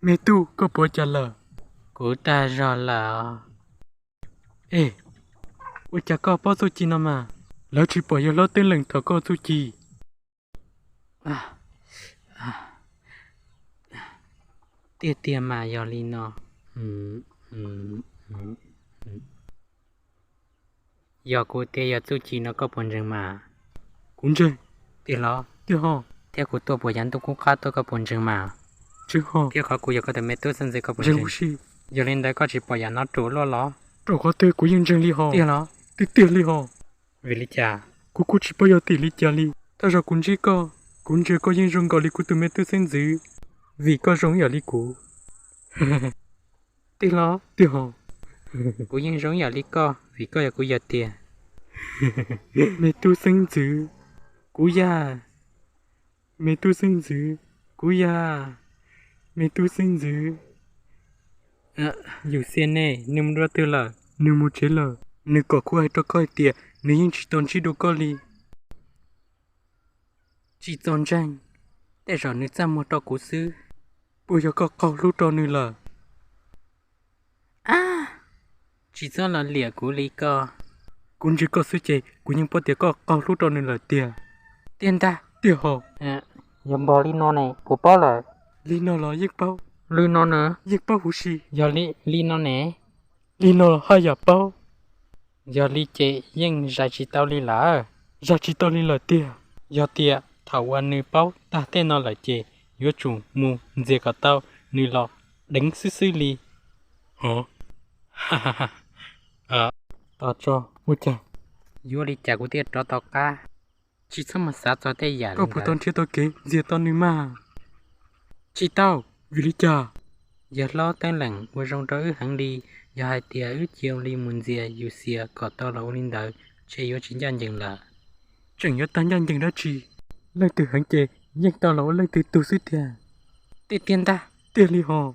Me tub, koj puas cas lawm? Kuv tag zog lawm. Es, ua cas koj paub txuj ci no mas? Lawv tsis pom yawg hlob teeb lees tham koj txuj ci. Tiag tiag mas yog li no. Yog kuv tias yog txuj ci no koj puas ntseeg mas? Kuv ntseeg. Tiag los? Tiag hos. Thiab kuv tuaj puas yav ntuj qub qab tuaj koj puas ntseeg mas? Ntseeg hos. Thiab qhov kuv yog koj tus me tub xeeb ntxwv koj puas ntseeg huv si? Yog li ntawd koj tsis pom yam no ruam luaj los? Rau qhov twg kuv yeej ntseeg li hos. Tiag los? Tiag tiag li hos. Vim li cas? Kuv kuj tsis paub yog tim li cas li. Thaj zaum kuv ntsib koj, kuv ntsia koj yeej zoo nkaus li kuv tus me tub xeeb ntxwv, vim koj zoo ib yam li kuv. Tiag los? Tiag hos. Kuv yeej zoo ib yam li koj vim koj yog kuv yawg tiag. Me tub xeeb ntxwv, kuv yawg. Me tub xeeb ntxwv, kuv yawg. Me tub xeeb ntxwv. Yus xiam ne, nws mus dua twg lawm? Nws mus tsev lawm. Nws kom kuv hais rau koj hais tias nws yeej tsis tau ntsib dua koj li. Tsis txaus ntseeg, tej zaum nws txaj muag rau kuv xwb. Puas yog koj qaug hlub rau nws lawm? Tsis txhob los liam kuv li ko. Kuv ntsia koj xwb ces kuv yeej paub tias koj qaug hlub rau nws lawm tiag. Tiag ntag. Tiag hos. Yog npog li no ne puas paub lawm? Li no los yeej paub. Li no na? Yeej paub huv si. Yog li no ne? Li no los haj yam paub. Yog li ces yeej zais tsis tau li lawm. Zais tsis tau li lawm tiag. Yog tias thaum uas nws paub tag tej no lawm ces yuav tsum mus ntxias kom tau nws los deev xwb xwb li. Hov. Tos tso, ua cas? Yuav li cas kuv thiaj rov tau qab? Tsis txhob mus xav txog tej yam li ntawd. Koj puas tau nrhiav tau kev ntxias tau nws mas? Tsis tau. Vim li cas? Yawg hlob teeb leem ua zoo rau wb heev li, yog hais tias wb cia li mus ntxias yus xiam kom tau los ua li ntawd, ntshe yuav tsis ncaj ncees lawm. Tseem yuav tag ncaj ncees dab tsi? Leej twg heev ces yeej tau los ua leej twg tug xwb tiag. Tiag tiag ntag. Tiag li hos.